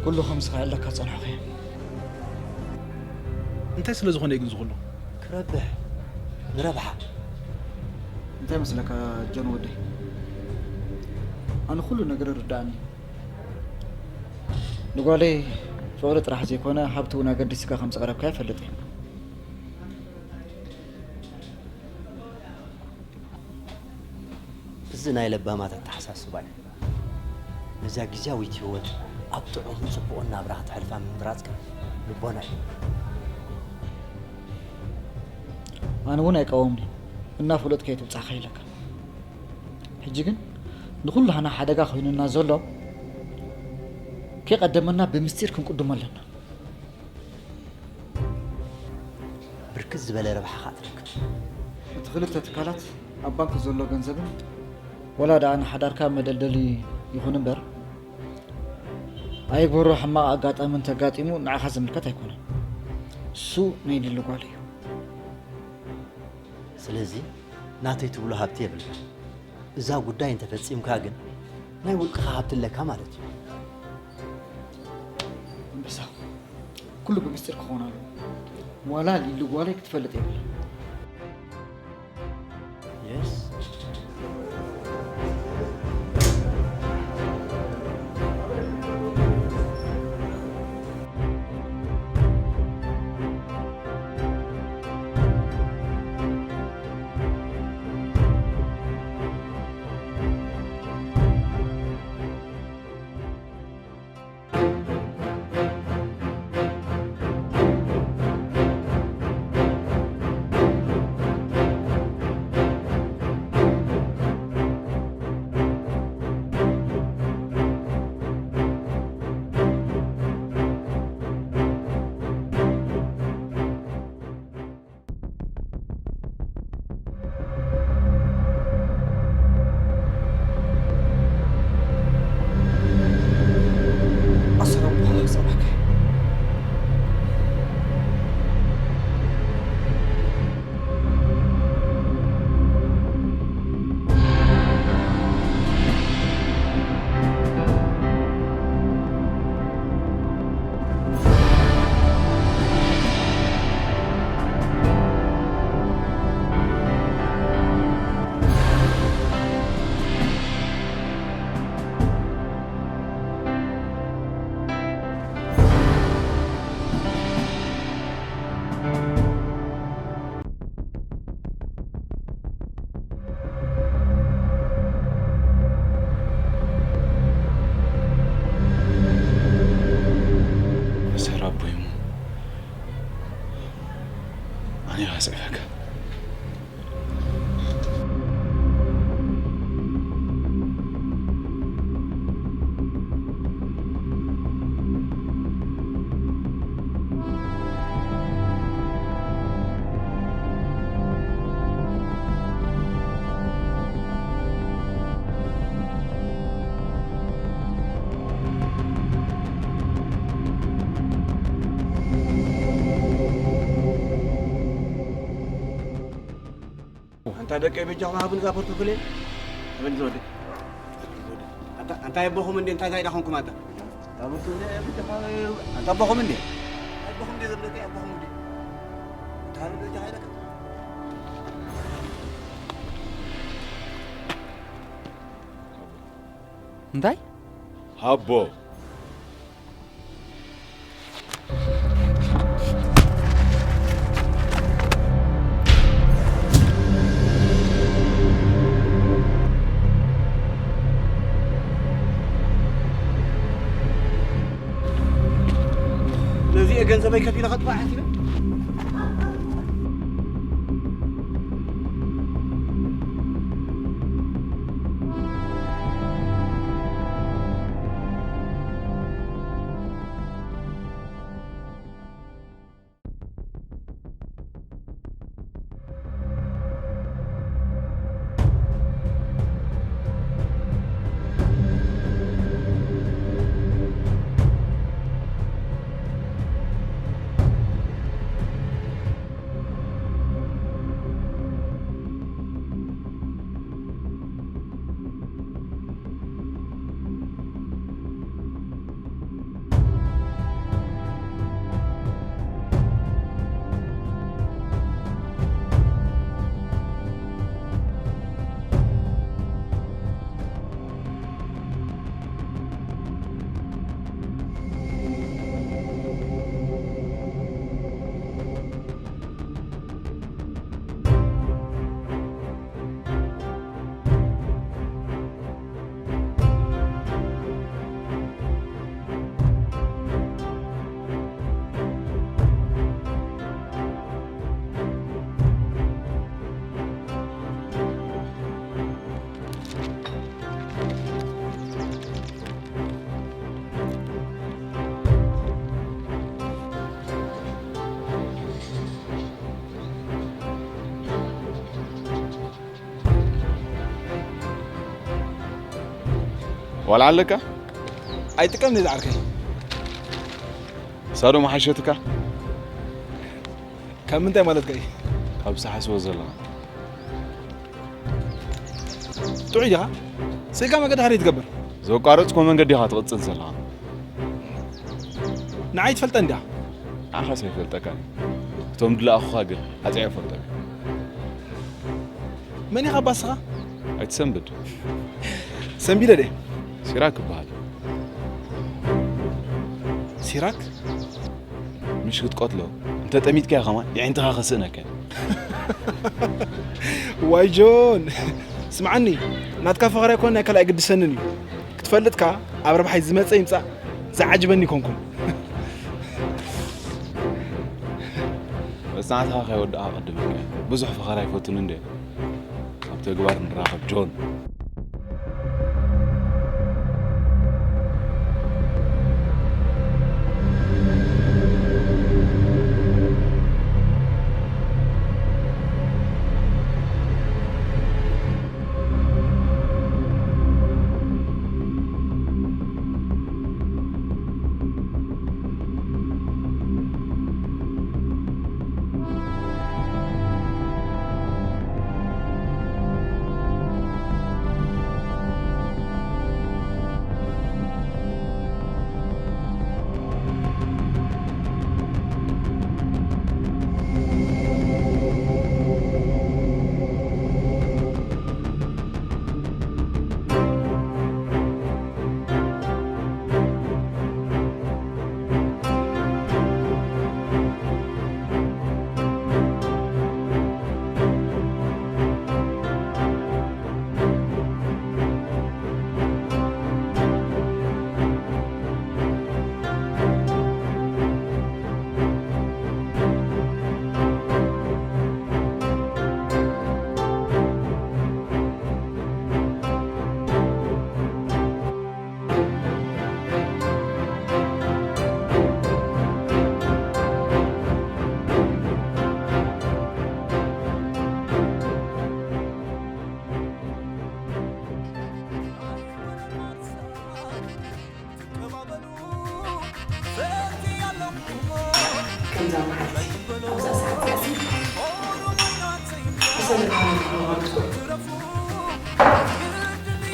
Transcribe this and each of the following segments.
ኩሉ ከም ዝኸኣለካ ጸንሖኸ። እንታይ ስለ ዝኾነ እዩ ግን ዝኹሉ? ክረብሕ፣ ንረብሓ። እንታይ መስለካ ጆን ወደይ? ኣነ ኩሉ ነገር ይርድኣኒ። ንጓለይ ፍቕሪ ጥራሕ ዘይኮነ ሃብቲ እውን ኣገዲስካ ከም ዘቕረብካ ይፈልጥ እየ። እዚ ናይ ለባማት ኣተሓሳስባ እዩ። ነዛ ግዝያዊት ህይወት ኣብ ጥዑምን ጽቡቕን ናብራ ከተሕልፋ ምምራጽካ ልቦና እዩ። ኣነ እውን ኣይቃወምን'የ፣ እናፈለጥካ ኣይትብጻሕ ከይለካ። ሕጂ ግን ንኹላህና ሓደጋ ኮይኑና ዘሎ ከይቀደመና ብምስጢር ክንቅድሞ ኣለና። ብርክት ዝበለ ረብሓ ኸኣ ትረክብ። እቲ ክልተ ትካላት ኣብ ባንክ ዘሎ ገንዘብን ወላ ደኣ ንሓዳርካ መደልደሊ ይኹን እምበር፣ ኣይግበሮ ሕማቕ ኣጋጣሚ እንተጋጢሙ ንዓኻ ዝምልከት ኣይኮነን። እሱ ናይ ሊሊ ጓል እዩ። ስለዚ ናተይ ትብሎ ሃብቲ የብልካ። እዛ ጉዳይ እንተፈጺምካ ግን ናይ ውልቅኻ ሃብቲ ኣለካ ማለት እዩ። ኣንበሳ፣ ኩሉ ብምስጢር ክኸውን ኣለዎ። ዋላ ሊሊ ጓለይ ክትፈልጥ የብላ። የስ። ኣሰር ኣቦኻ ክጸብሐካ። ኣሰር ኣቦይ እሞ ኣነ ኢኻ ኣስዒበካ። ኣንታ ደቀይ በጃኹም ሃቡኒ እዛ ፖርቶኮለይ። ኣበል ዝወደ። ኣንታ፣ ኣንታ ኣቦኹም እንዴ፣ እንታይ ዛይዳ ኾንኩም ኣንታ? ኣንታ ኣቦኹም እንዴ? ኣቦኹም እንዴ ዘብለካ ኣቦኹም እንዴ? እንታይ ሃሉ በጃኻ ኢለካ? እንታይ? ሃቦ። ነዚ ገንዘበይ ከፊለ ከጥፋእ ሓሲበ። ዋላ ኣለካ? ኣይጥቀም ነዚ ዓርከይ። ሳዶ መሓሸትካ? ካብ ምንታይ ማለትካ እዩ? ካብ ዝሓስቦ ዘለኻ። ጥዑይ ዲኻ? ስኢልካ መገዲ ሓደይ ትገብር? ዘቋረጽኮ መንገዲ ኢኻ ትቕጽል ዘለኻ። ንዓይ ትፈልጠን ዲኻ? ንዓኻስ ኣይፈልጠካን። እቶም ድለኣኹኻ ግን ኣጽያ ይፈልጦም እዮም። መን ኢኻ ባስኻ? ኣይትሰንብድ። ሰንቢደ ድየ? ሲራክ እበሃል። ሲራክ? ምሽ ክትቀትሎ እንተ ጠሚትካዮ ከማን የዒንትኻ ከስእነካ። ዋይ ጆን፣ ስምዓኒ፣ ናትካ ፈኸራ ኣይኮነ ናይ ካልእ ኣይግድሰንን እዩ። ክትፈልጥካ ኣብ ረብሓይ ዝመጸ ይምጻእ ዝዓጅበኒ ይኮንኩን። መጽናዕትኻ ከይወዳእካ ቅድም ኢልካ። ብዙሕ ፈኸራ ኣይፈቱን እንደ ኣብ ተግባር ንራኸብ ጆን።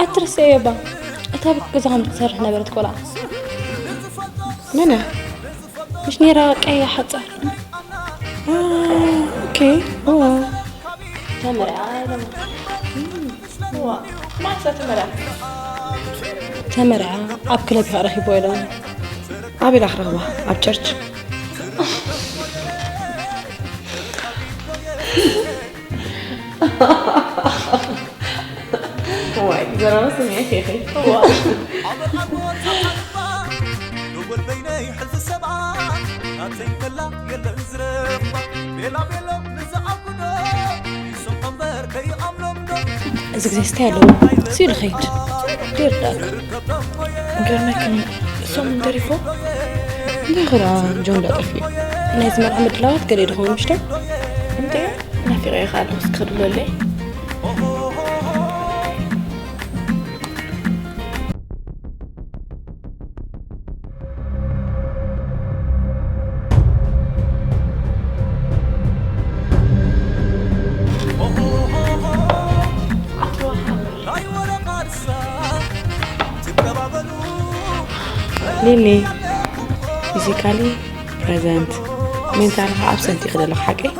ኣትርስእዮ እባ፣ እታ ቤት ገዛ ከም ትሰርሕ ነበረት ቆልዓ። መን እያ? ምሽ ነይራ ቀያ ሓጻር። አ፣ ኦኬ። እዋ። ተመርዓ ኢሎም። እዋ። መዓስ እያ ተመርዓ? ተመርዓ ኣብ ክለብ ኢኻ ረኺቦ ኢሎም። ኣበይ ኢላ ክረኽባ? ኣብ ቸርች? ዋይ፣ ዘረባ ስምዒት ኢኺ። እዋ። እዚ ግዜ ስታይ ኣለዎ። ስኢሉ ኸይድ። ደርዳግ። ገርመክኒ፣ እሶም ደሪፎ? እንታይ ኸ ደኣ ጆን ደኣ ጠፊኡ? ናይዚ መርዓ ምድላዋት ገለ ይድኹም ምሽቶ? እንዴ፣ ናፊቐ ኢኻ ኣለኹ፣ እስኪ ክድውለለይ። ሊሊ፣ ፊዚካሊ ፕረዘንት፣ ሜንታሊ ከዓ ኣብሰንት ኢኺ ዘለኺ፣ ሓቀይ?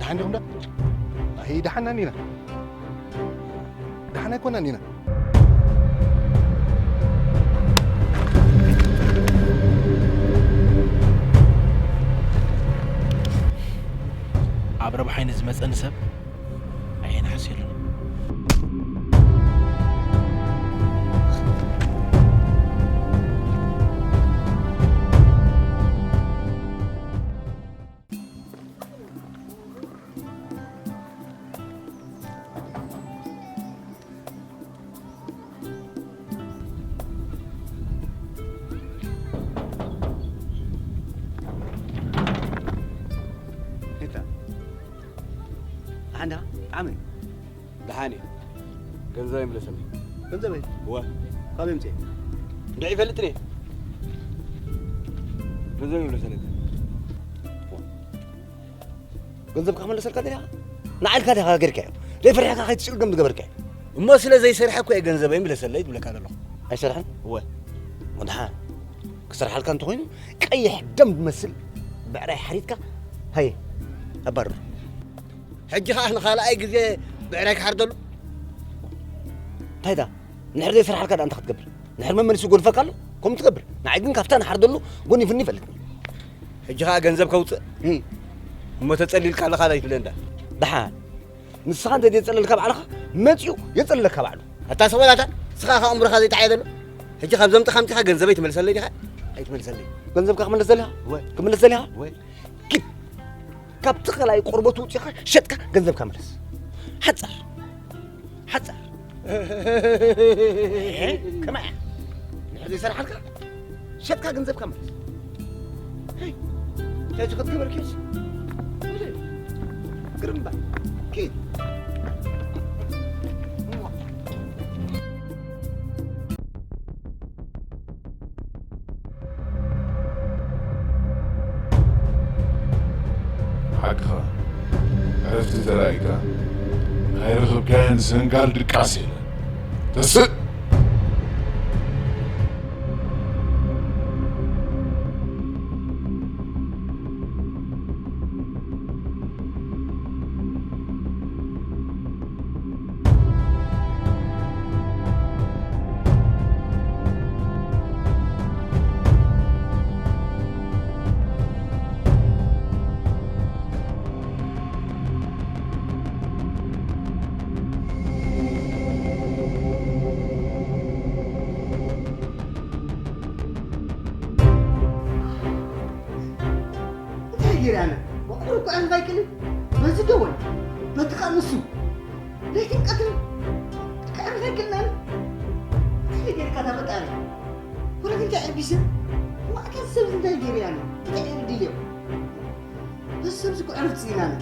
ደሓን ዲኹም ዶ? ኣይ፣ ደሓን ኢና። ኣይኮነን ኢና። ኣብ ረብሓይ ንዝመጸኒ ሰብ ኣየናሕስየሉን። ሄታ፣ ደሓን ዲኻ? ደሓን እየ። ገንዘበይ ምለሰለይ። ገንዘበይ? እወ። ካበይ ኣምጺኤ? እንድዒ ይፈልጥን እየ። ገንዘበይ ምለሰለይ። ገንዘብካ ክመለሰልካ ደሊኻ? ንዓልካ ዲኻ ገርካዮ? ዘይፈሪሕካ ከይትጭልገም ዝገበርካዮ? እሞ ስለ ዘይሰርሐ እኮ እየ ገንዘበይ ምለሰለይ ዝብለካ ዘለኹ። ኣይሰርሐን? እወ። ወድሓን ክሰርሓልካ እንተኾይኑ ቀይሕ ደም ዝመስል ብዕራይ ሓሪድካ ሃየ ኣባርሮ። ሕጂ ኸዓ ንኻልኣይ ግዜ ብዕራይ ክሓርደሉ? እንታይ ዳ? ንድሕር ዘይሰርሓልካ ዳ እንታይ ክትገብር? ንድሕር መመሊሱ ይጎድፈካ ኣሎ? ከምኡ ትገብር። ንዓይ ግን ካብታ ንሓርደሉ ጎኒፍኒ ይፈልጥኒ። ሕጂ ኸዓ ገንዘብ ከውፅእ? እም። እሞ ተፀሊልካ ኣለኻ ዳ ይትብለኒ ዳ? ደሓን። ንስኻ እንተ ዘየፀለልካ ባዕልኻ መፂኡ የፀልለካ ባዕሉ። ኣታ ሰበላታ፣ ንስኻ ኸዓ ኣእምሮኻ ዘይተዓየ ዘሎ? ሕጂ ካብ ዘምፅኻ ኣምፂኻ ገንዘበይ ትመልሰለይ ዲኻ? ኣይትመልሰለይ። ገንዘብካ ክመለስ ዘሊኻ? ወይ። ክመለስ ዘሊኻ? ወይ። ኪድ። ካብቲ ካልኣይ ቆርበቱ ውፂኻ ሸጥካ ገንዘብካ ምለስ። ሓፃር። ሓፃር። ኤ፣ ከማይ እያ። ንድሕር ዘይሰርሓልካ ሸጥካ ገንዘብካ ምለስ። ሄይ፣ እንታይ እዚ ክትግበር ኬስ? ግርምባ። ኪድ። ሓቅኻ፣ ዕረፍቲ ተላኢካ፣ ኣይረኸብካያን ሰንጋል ድቃስ የለን። ተስእ! እንታይ ገይረ ኣነ? መቑር እኮ ኣንባ ኣይክእልን። በዚ ደወል፣ በቲ ኸኣ ንሱ። ለይትን ቀትርን ከዕርፍ ኣይክእልን ኣነ። እንታይ ገይርካ እታ ፈጣሪ? ኩረት እንታይ ዕርቢሰ? እሞ ኣታ እዚ ሰብ እዚ እንታይ ገይሩ ኣነ? እንታይ እዩ ድልዮ? በዚ ሰብ እዚ እኮ ዕርፍ ጽኢና ኣነ።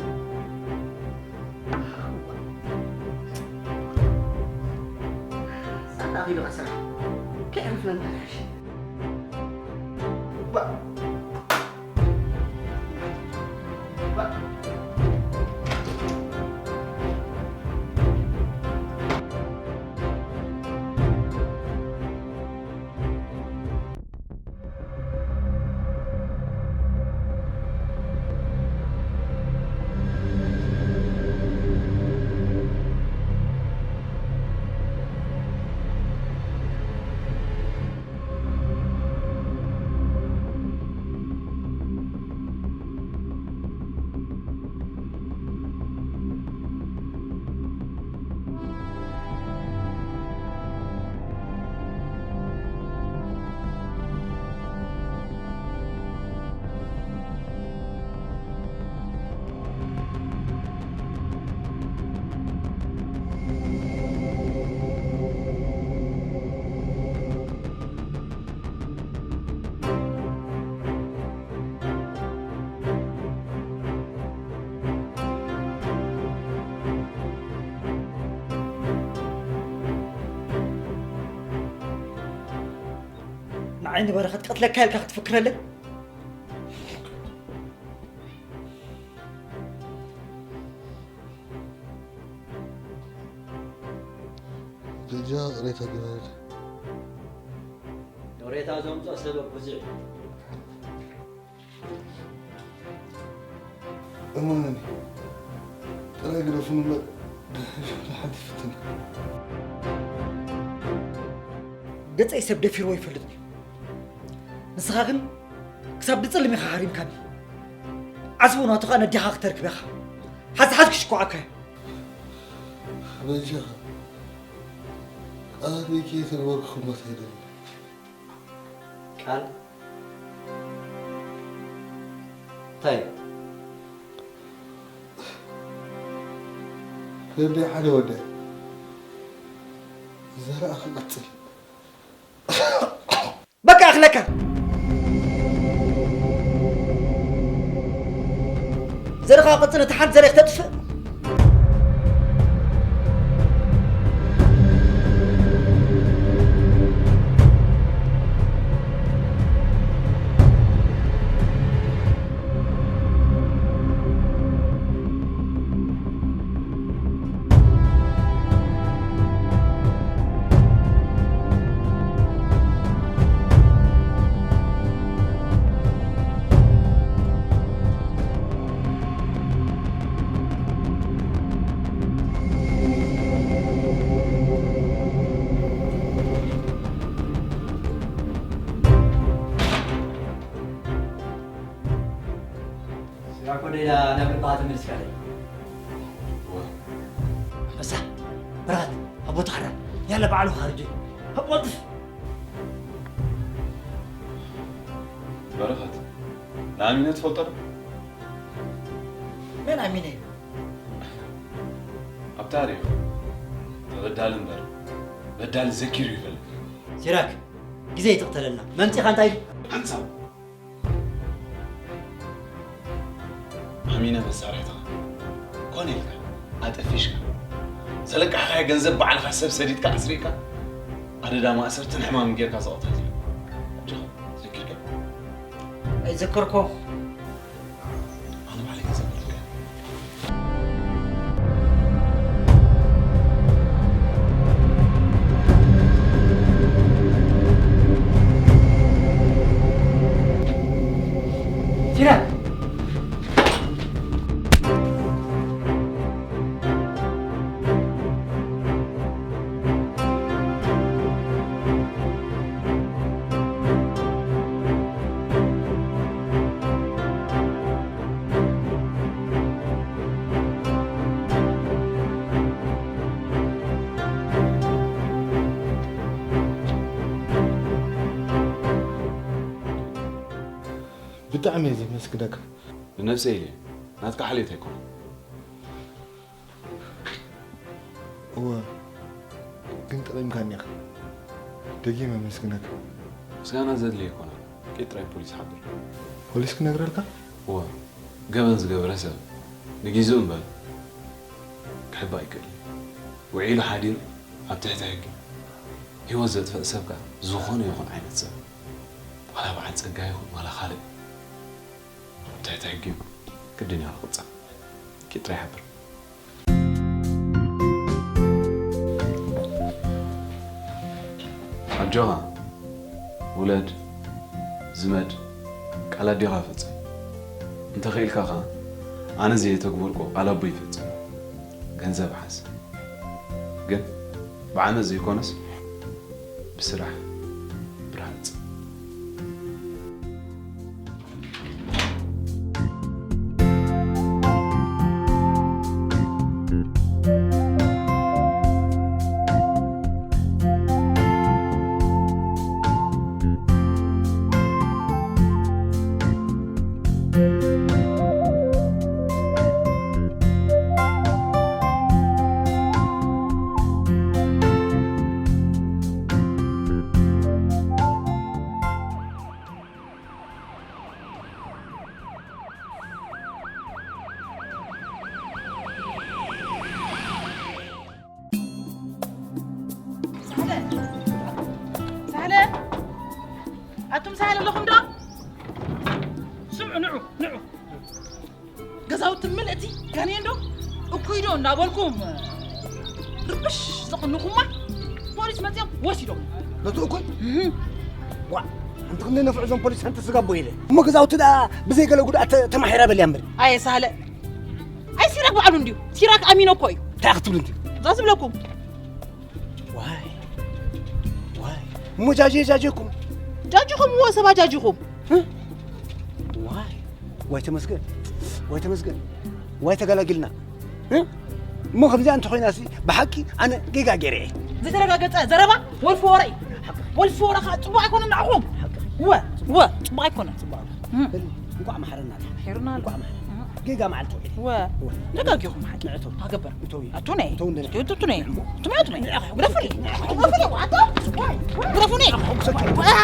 ሳታ ኺዱ ስራሕ። ከዕርፍና እንታይ ይሕሽ? ንዓይ ንበረኸት ቀትለካ ኢልካ ክትፍክረለይ? ብጃ ሬታ ግበረድ። ሬታ ዘምጾ ሰበብ ብዙሕ እዩ። እመነኒ፣ ጥራይ ግደፉኒ እምበር፣ ሓንቲ ፍትን። ገጸይ ሰብ ደፊርዎ ይፈልጥ ድዩ? ንስኻ ግን ክሳብ ድጽልም ኢኻ ሃሪምካኒ። ዓስቡ ናቱ ኸኣ ነዲኻ ክተርክብ ኢኻ። ሓዝ ሓዝ ክሽኩዓካ እዩ። በጃኻ፣ ቃላት ቤኪ የተግበርኩ ክሞት ኣይደልን። ቃል እንታይ እዩ? ደንደይ ሓደ ወደ ዘረኣ ክቐጽል። በቃ ኣኽለካ። ዘረኻ ክቐጽል፣ እቲ ሓንቲ ዘረይ ክተጥፍእ። ስራኮ ደላ ናብ ልባኻ ተመልስካለይ። እወ። ኣንበሳ፣ በረኸት፣ ኣብ ቦታ ሓራ። ያለ በዓሉ ኻርጆ። ኣብ ቀልጥፍ። በረኸት፣ ንኣሚነ ትፈልጦ ዶ? መን ኣሚነ እዩ? ኣብ ታሪኽ ተበዳሊ እምበር በዳሊ ዘኪሩ ይፈልጥ። ሲራክ፣ ግዜ ይትቕተለልና። መምጺኻ እንታይ ኢሉ? ሓንሳብ ኣሚነ መሳርሕትኻ ኮነ ኢልካ ኣጠፊሽካ፣ ዘለቃሕካዮ ገንዘብ ባዕልኻ ሰብ ሰዲድካ ኣስሪእካ፣ ኣደዳ ማእሰርትን ሕማምን ጌርካ ዘቐተልካ። ኣጆኻ፣ ዘኪርካዮ? ኣይዘከርኩ። ኣነ ባዕለይ ክዛረበልካ። ሲራክ! ብጣዕሚ እየ ዘመስግነካ። ንነብሰይ ኢለ፣ ናትካ ሓልዮት ኣይኮነን። እወ፣ ግን ጠቒምካኒ ኢኻ። ደጊም ኣመስግነካ። ምስጋና ዘድልዮ ኣይኮነን። ቂድ ጥራይ ፖሊስ ሓብር። ፖሊስ ክነግረልካ? እወ፣ ገበን ዝገበረ ሰብ ንጊዜኡ እምበር ክሕባእ ኣይክእልን። ውዒሉ ሓዲሩ ኣብ ትሕቲ ሕጊ። ህይወት ዘጥፍእ ሰብ ከኣ ዝኾነ ይኹን ዓይነት ሰብ፣ ዋላ በዓል ጸጋ ይኹን ዋላ ካልእ፣ ኣብ ትሕቲ ሕጊ እዩ። ግድን እዩ ክቕጻዕ። ቂድ ጥራይ ሓብር። ኣጆኻ፣ ውለድ፣ ዝመድ፣ ቃል ኣዴኻ ፈጽም። እንተኽኢልካ ኸኣ፣ ኣነ ዘየተግበርኩ ቃል ኣቦይ ፈጽም። ገንዘብ ሓዝ። ግን ብዓመጽ ዘይኮነስ፣ ብስራሕ ብርሃጽ። ሳህለ! ሳህለ! ኣቱም ሳህለ ኣለኹም ዶ? ስምዑ፣ ንዑ፣ ንዑ። ገዛውቲ ምልእቲ ጋኔን ዶ? እኩይ ዶ እናበልኩም ርብሽ ዘቕንኹማ ፖሊስ መጺኦም ወሲዶም። ነቲ እኩይ? እህ። ዋ፣ ሓንቲ ክንዲ ነፍዑ እዞም ፖሊስ ሓንቲ ስጋ ቦ ኢለ። እሞ ገዛውቲ ደኣ ብዘይ ገለ ጉድኣት ተ-፣ ተማሒራ በልያ እምበር። ኣየ ሳህለ። ኣይ ሲራክ ባዕሉ እንድዩ። ሲራክ ኣሚኖ እኮ እዩ። እንተ እንታይ ክትብሉ እንዲ? እዛ ዝብለኩም። ዋይ፣ ዋይ። እሞ ጃጀ ጃጀኩም። ጃጅኹም፣ እወ፣ ሰባ ጃጅኹም። ዋይ፣ ዋይ ተመስገን፣ ዋይ ተመስገን፣ ዋይ ተገላጊልና። እ? እሞ ከምዚኣ እንተኾይናሲ ብሓቂ ኣነ ጌጋ ገይረ እየ። ዝተረጋገጸ ዘረባ ወልፊ ወረ እዩ። ወልፊ ወረ ከዓ ጽቡቕ ኣይኮነን ንዓኹም። እወ፣ እወ፣ ጽቡቕ ኣይኮነን። ጽቡቕ ኣይኮነን። እም። በል፣ እንኳዕ መሓረና። መሒሩና ኣሎ። እንኳዕ መሓረና። እም። ጌጋ መዓልቲ ውዒለ። እወ፣ እወ። ተጋጊኹም ሓቂ። ንዕቶ። ኣገበር። እቶ እዩ። ኣቱነ። እቶ እንደለ። እቶ፣ እቶ፣ እቱነ። ንዕሞ። እቱነ፣ እቱነ። ንዕሞ። ግደፉኒ። ንዕሞ። ግደፉኒ፣ ዋጣ። ዋይ፣ ዋይ። ግደፉኒ። ንዕሞ። ዋይ።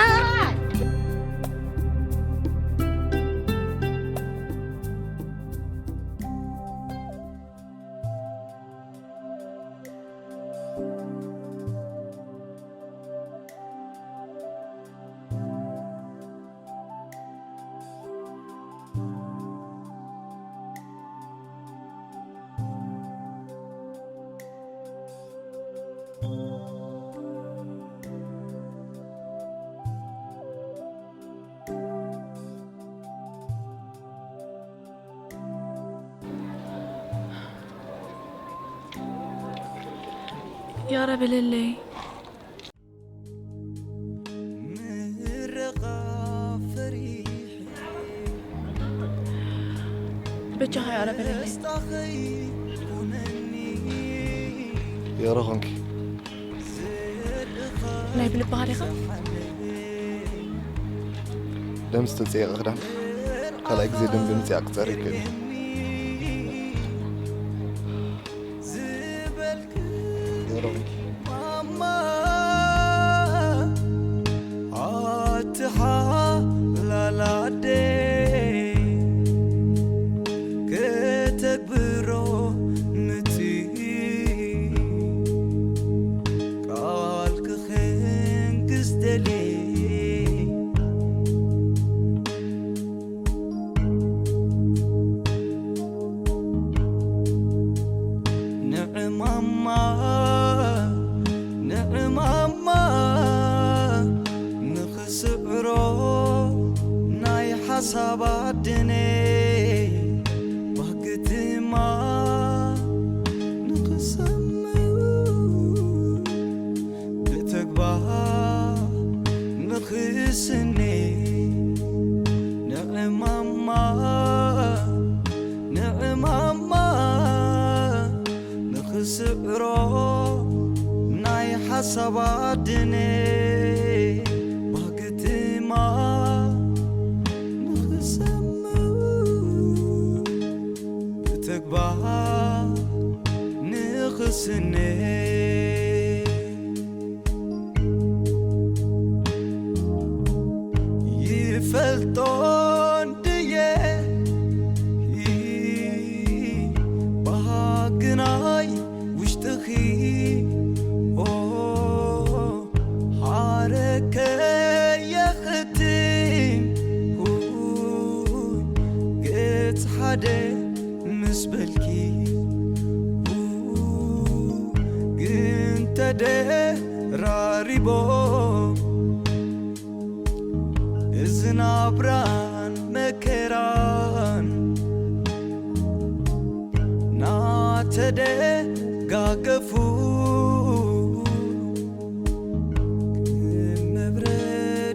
ያረ በለለይ። ምረቓ ፈሪሕ በጃኻ ያረ በለለይ። ደስታኸይ ኩነኒ። ያረ ኾንኪ። ናይ ብልብኻ ዲኻ? ደምስ ተጸየቐ ክዳን ካልኣይ ግዜ ደም ብምጽያቕ ክጸሪ ይክእል። ማማ ኣትሓላላደ ከተግብሮ ምጽእ ቃል ክኽንግስ ደልየ ንዕማማ ንዕማማ ንኽስዕሮ ናይ ሓሳብ ኣድነ ባህግትማ ንኽሰምዕ ብተግባር ንኽስነ ንዕማማ ንዕማማ ንኽስዕሮ ናይ ሓሳብ ኣድነ ባህግትማ ንኽሰምዕ ብተግባር ንኽስነ ይፈልጦ እንድየ ባህግናይ ውሽጥኺ ኦ ሓረከ የኽትም ገጽ ሓደ ምስ በልኪ ግን ተደራሪቦ እዚ ናብራን መከራን ናተደጋገፉ መብረድ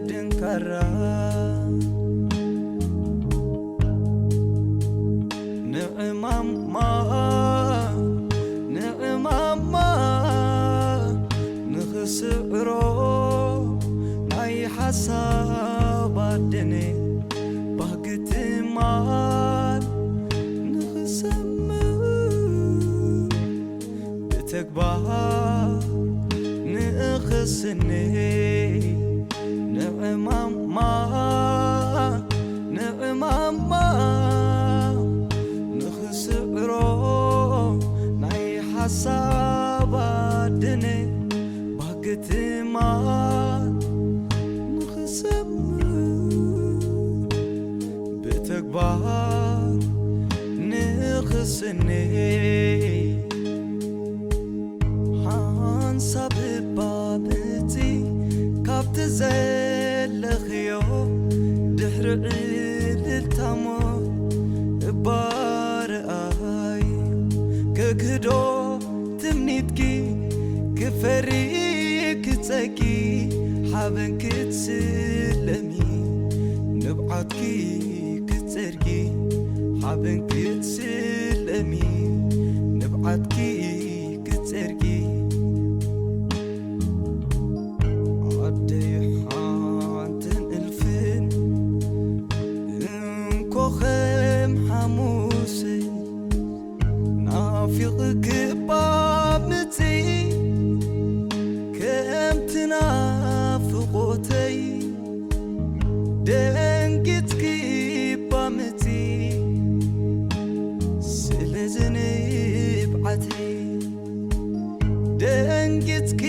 ድንካራ ንዕማማ ንዕማማ ንኽስዕሮ ናይ ሓሳብ ኣደነ ባህጊ ትማል ንኽሰምዕ ብተግባር ንኽስነ ንዕማማ ንዕማማ ንኽስዕሮ ናይ ሓሳብ ኣድነ ባህጊ ትማል ንኽሰምዕ ብተግባር ንኽስነ ሓንሳብ እባ ምጺ ካብቲ ዘለኽዮ ድሕሪ ዕልልታሞ እባ ርኣይ ከግህዶ ፈሪ ክትጸጊ ሓበን ክትስለሚ፣ ንብዓትኪ ክትጸርጊ ሓበን ክትስለሚ፣ ንብዓትኪ ክትጸርጊ። ዓደይ ሓንትን እልፍን እንኮ ከም ሓሙሰይ ናፊቕኪ እባ ምጺ፣ ከምቲ ናፍቖተይ ደንጊጽኪ እባ ምጺ፣ ስለዚ ንብዓተይ ደንጊጽኪ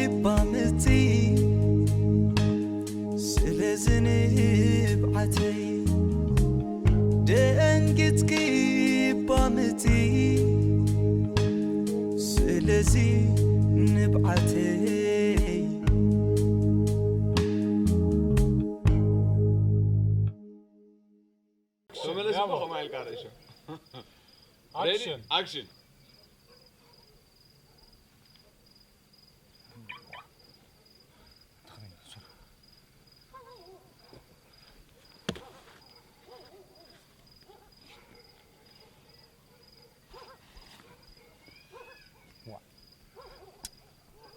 እባ ምጺ፣ ስለዚ ንብዓተይ ደንጊጽኪ እባ ምጺ፣ ስለዚ ንብዓተይ። ተመለስ እኮ ከምኡ ኢልካ ርእሱ። ኣክሽን። ኣክሽን።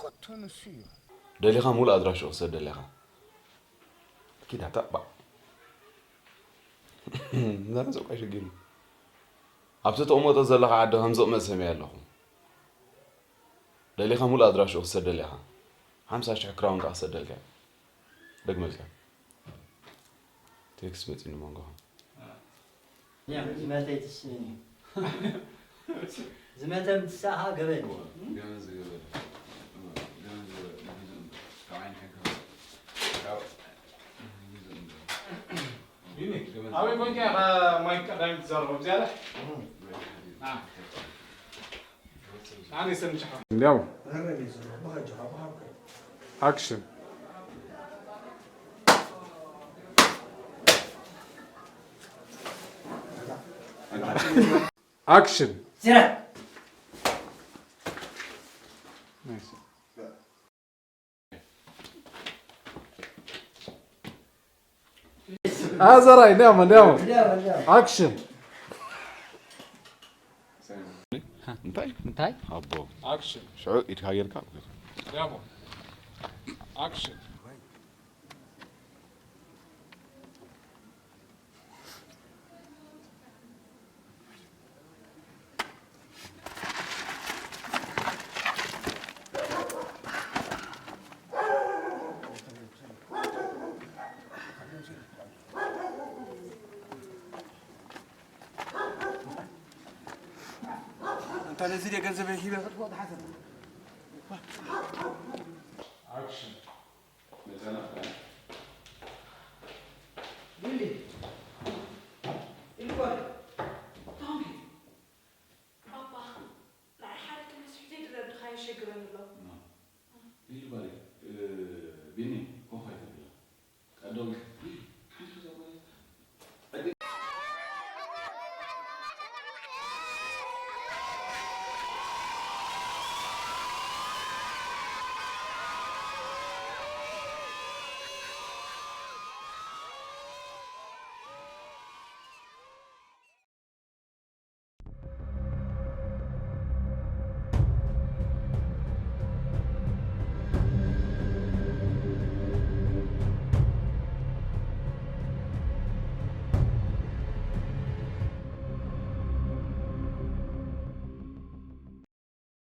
ኮቶ ንሱ እዩ። ደሊኻ ሙሉእ ኣድራሽኡ ክሰደልካ። ኪዳ ታባ። ዛረብ ሰብኣይ ሸጊሩ። ኣብቲ ተቐመጦ ዘለኻ ዓዲ ከም ዝቕመጥ ሰሚዐ ኣለኹ። ደሊኻ ሙሉእ ኣድራሽኡ ክሰደል ኢኻ። ሓምሳ ሽሕ ክራውን ከኣ ክሰደልካ እየ። ደግመልካ። ቴክስት መጺኒ መንጎኻ። ያ፣ ዝመተ ይትስእን እዩ። ዝመተ ምትሳእኻ ገበን እዩ። ገበን ዝገበረ። ገበን ዝገበረ። ካብ ዓይኒ ሕጊ ካብ ቢኒ፣ ኣበይ ኮንካ ኢኻ ማይክ ቀዳሚ ትዛረቦ? ኣብዚኣ ኣለ? ና። ና፣ ንሰምጭኻ። እንዲያው። ኣክሽን። ኣክሽን። ዝረብ። ናይስ። ኣዘራይ፣ እንዲያውም፣ እንዲያውም። እንዲያውም፣ እንዲያውም። ኣክሽን። እንታይ? እንታይ? ኣቦ። ኣክሽን። ሽዑ ኢድካ ጌርካ። እንዲያውም። ኣክሽን። أنت نزل يا جنزبة هنا. ኣክሽን።